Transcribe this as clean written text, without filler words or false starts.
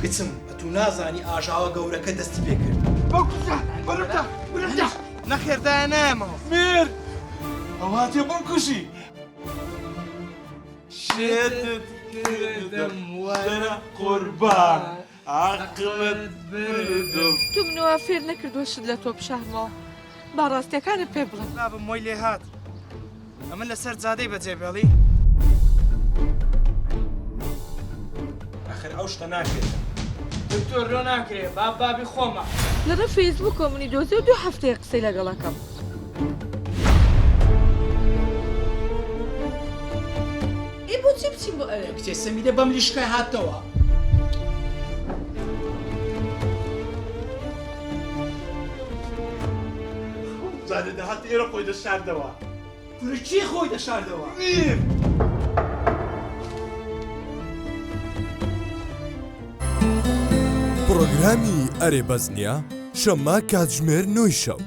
کچم ئەتوو نازانی ئاژاوە گەورەکە دەستی پێ کرد. بمکوژە بەرمتە برمتە. نەخێر دایە نایەمەوە. مێرد ئەو هاتیە بمکوژی. شێتت کردم وەرە قوربان عەقڵت بردم. تۆ منو وا فێر نەکردووە شت لە تۆ بشارمەوە با ڕاستیەکانت پێ بڵێم. بابم وەی لێهات ئەمن لەسەر جادەی بەجێ بێڵی؟ ئەخر ئەو شتە ناکرێت. دکتۆر لۆ ناکرێ باب بابی خۆمە. لە ڕێ فەیسبووکەوە منی دۆزیەوە دوو هەفتەیە قسەی لەگەڵ ئەکەم. ئەی بۆچی بچین بۆ ئەوێ؟ کچێ سەمیرە بەم لیشکە هاتەوە. زادە دەهات ئێرە خۆی دەشاردەوە. کورە کێ خۆی دەشاردەوە؟ میر. پڕۆگرامی ئەرێ بەس نییە شەممە کاتژمێر نۆی شەو.